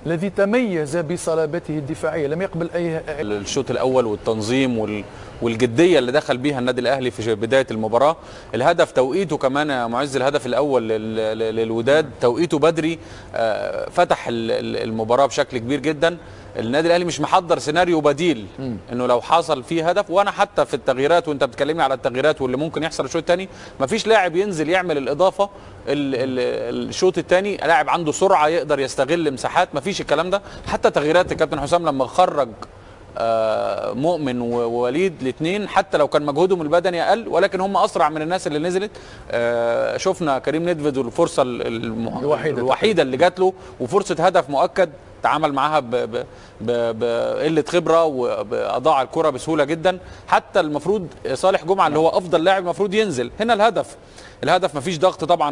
الذي تميز بصلابته الدفاعية، لم يقبل اي. الشوط الاول والتنظيم والجديه اللي دخل بيها النادي الاهلي في بداية المباراة، الهدف توقيته كمان يا معز، الهدف الاول للوداد توقيته بدري، فتح المباراة بشكل كبير جدا. النادي الاهلي مش محضر سيناريو بديل انه لو حصل فيه هدف. وانا حتى في التغييرات، وانت بتكلمني على التغييرات واللي ممكن يحصل الشوط الثاني، مفيش لاعب ينزل يعمل الاضافة الشوط الثاني، لاعب عنده سرعة يقدر يستغل مساحات، مفيش الكلام ده. حتى تغييرات الكابتن حسام لما خرج مؤمن ووليد الاثنين، حتى لو كان مجهودهم البدني اقل، ولكن هم اسرع من الناس اللي نزلت. شفنا كريم ندفد والفرصة الوحيدة اللي جات له، وفرصه هدف مؤكد تعامل معاها بقلة خبره واضاع الكره بسهولة جدا. حتى المفروض صالح جمعه اللي هو افضل لاعب المفروض ينزل هنا. الهدف مفيش ضغط طبعا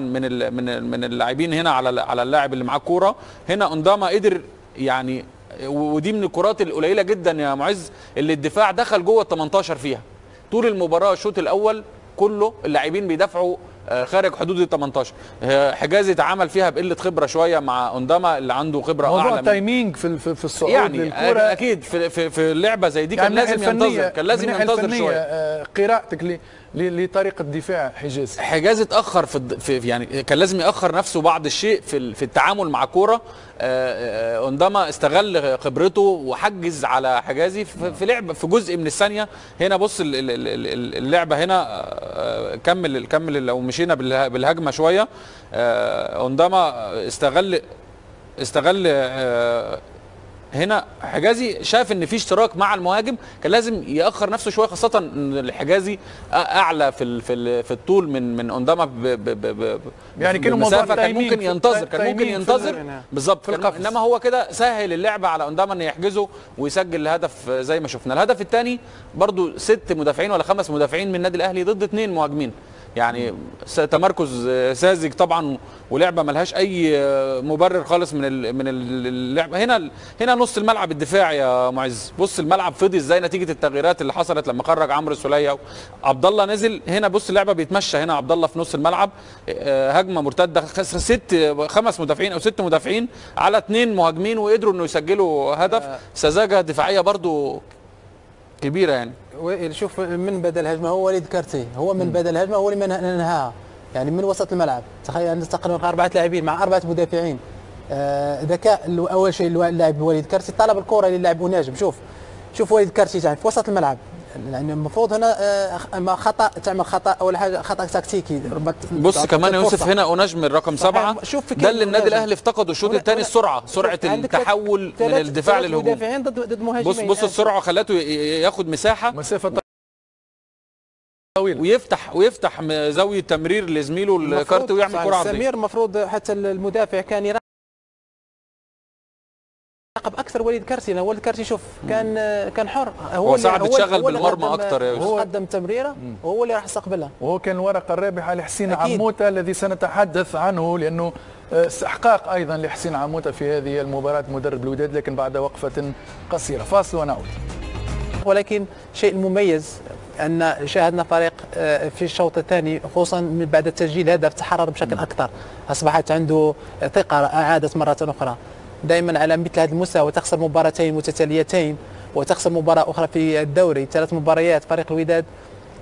من اللاعبين هنا على اللاعب اللي معاه الكورة. هنا انداما قدر يعني، ودي من الكرات القليلة جدا يا معز اللي الدفاع دخل جوه ال 18 فيها طول المباراة. الشوط الاول كله اللاعبين بيدافعوا خارج حدود ال 18. حجازي تعامل فيها بقلة خبره شوية مع اونداما اللي عنده خبره اعلى. موضوع ال timing في الصعود يعني للكرة اكيد في اللعبة زي دي كان يعني لازم ينتظر، كان لازم ينتظر شوية. قراءتك لطريقه دفاع حجازي؟ حجازي اتاخر في يعني كان لازم ياخر نفسه بعض الشيء في التعامل مع كورة. اونداما استغل خبرته وحجز على حجازي في لعب في جزء من الثانية. هنا بص اللعبة هنا، كمل لو مشينا بالهجمه شوية. اونداما استغل هنا حجازي، شاف ان في اشتراك مع المهاجم، كان لازم ياخر نفسه شوية، خاصة ان الحجازي اعلى في الطول من اونداما يعني كان موضوع كان ممكن ينتظر، كان ممكن ينتظر بالظبط، انما هو كده سهل اللعبة على اونداما ان يحجزه ويسجل الهدف زي ما شفنا. الهدف الثاني برضو 6 مدافعين ولا 5 مدافعين من النادي الاهلي ضد 2 مهاجمين، يعني تمركز ساذج طبعا، ولعبه ملهاش اي مبرر خالص من اللعبة. هنا نص الملعب الدفاعي يا معز، بص الملعب فضي ازاي نتيجة التغييرات اللي حصلت لما خرج عمرو السوليه، عبد الله نزل هنا. بص اللعبة بيتمشى هنا عبد الله في نص الملعب، هجمة مرتدة، 5 مدافعين او 6 مدافعين على 2 مهاجمين، وقدروا انه يسجلوا هدف. سذاجة دفاعية برضو كبيرة يعني. شوف من بدا الهجمة هو وليد كارتي، هو من بدا الهجمة، هو اللي انهاها يعني من وسط الملعب. تخيل تقريبا 4 لاعبين مع 4 مدافعين. ذكاء اول شيء اللاعب وليد كارتي طلب الكره للاعب أوناجم. شوف وليد كارتي يعني في وسط الملعب، يعني المفروض هنا خطا، تعمل خطا اول حاجة، خطا تكتيكي. بص كمان يا يوسف هنا أوناجم الرقم 7، ده اللي النادي الاهلي افتقده الشوط الثاني، السرعة، سرعة التحول من الدفاع للهجوم. مدافعين ضد مهاجمين. بص السرعة خلته ياخد مساحة طويلة ويفتح زاوية تمرير لزميله الكارت ويعمل كره عرضية. سمير المفروض حتى المدافع كان يراقب اكثر وليد كارتي. وليد كارتي شوف كان حر، هو ساعد اتشغل بالمرمى اكثر يا يوسف، هو قدم تمريره وهو اللي راح يستقبلها، وهو كان الورقة الرابحة لحسين عموتة الذي سنتحدث عنه، لانه استحقاق ايضا لحسين عموتة في هذه المباراة مدرب الوداد، لكن بعد وقفه قصيرة. فاصل ونعود. ولكن شيء مميز ان شاهدنا فريق في الشوط الثاني خصوصا من بعد تسجيل هدف تحرر بشكل اكثر، اصبحت عنده ثقة، اعادت مرة اخرى. دائما على مثل هذا المستوى تخسر مباراتين متتاليتين وتخسر مباراة اخرى في الدوري، 3 مباريات. فريق الوداد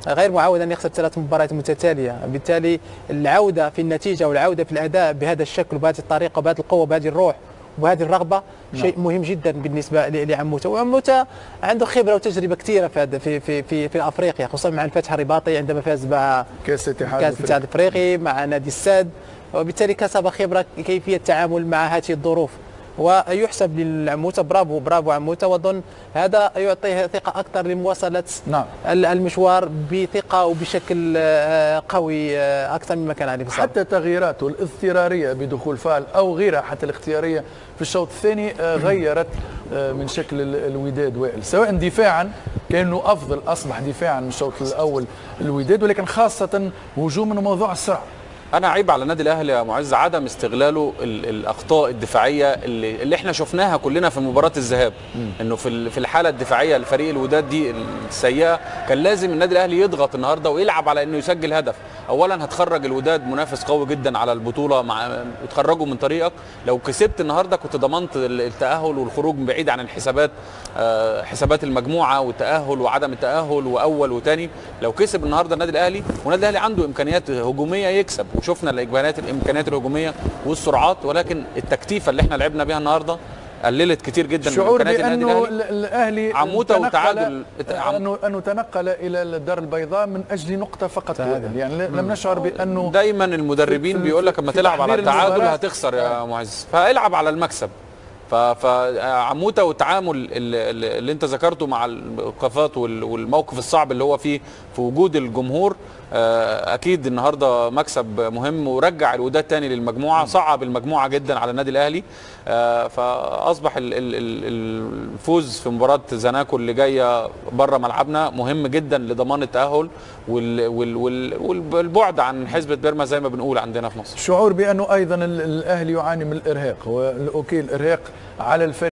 غير معود ان يخسر 3 مباريات متتالية، بالتالي العودة في النتيجة والعودة في الاداء بهذا الشكل وبهذه الطريقة وبهذه القوة وبهذه الروح وبهذه الرغبة شيء مهم جدا بالنسبة لعموته. وعموته عنده خبره وتجربه كثيرة في في في في, في افريقيا، خصوصا مع الفتح الرباطي عندما فاز مع كاس الاتحاد الافريقي مع نادي الساد، وبالتالي كسب خبره كيفية التعامل مع هذه الظروف، ويحسب للعموته. برافو برافو عموتة، واظن هذا يعطيه ثقة اكثر لمواصلة المشوار بثقة وبشكل قوي اكثر مما كان عليه في السابق. حتى تغييراته الاضطراريه بدخول فال او غيرها، حتى الاختيارية في الشوط الثاني غيرت من شكل الوداد وائل، سواء دفاعا كانه افضل، اصبح دفاعا من الشوط الاول الوداد، ولكن خاصة هجوما وموضوع السرعة. انا عيب على النادي الاهلي يا معز عدم استغلاله الاخطاء الدفاعية اللي احنا شفناها كلنا في مباراة الذهاب، انه في الحالة الدفاعية لفريق الوداد دي السيئة كان لازم النادي الاهلي يضغط النهارده ويلعب على انه يسجل هدف. اولا هتخرج الوداد منافس قوي جدا على البطولة مع وتخرجه من طريقك، لو كسبت النهارده كنت ضمنت التاهل والخروج من بعيد عن الحسابات، حسابات المجموعة والتاهل وعدم التاهل واول وثاني. لو كسب النهارده النادي الاهلي، والنادي الاهلي عنده امكانيات هجومية يكسب، وشفنا الامكانيات الهجومية والسرعات، ولكن التكتيفه اللي احنا لعبنا بيها النهارده قللت كتير جدا من امكانيات النادي الاهلي. الاهلي عموتة وتعادل، انه تنقل الى الدار البيضاء من اجل نقطة فقط، يعني لم نشعر بانه دايما المدربين بيقول لك اما تلعب على التعادل هتخسر يا معز، فالعب على المكسب. فعموته والتعامل اللي انت ذكرته مع الوقفات والموقف الصعب اللي هو فيه في وجود الجمهور، اكيد النهارده مكسب مهم ورجع الوداد تاني للمجموعة، صعب المجموعة جدا على النادي الاهلي، فاصبح الفوز في مباراة زناكو اللي جاية بره ملعبنا مهم جدا لضمان التاهل والبعد عن حسبه بيرما زي ما بنقول عندنا في مصر. شعور بانه ايضا الاهلي يعاني من الارهاق، okay الارهاق على الفريق.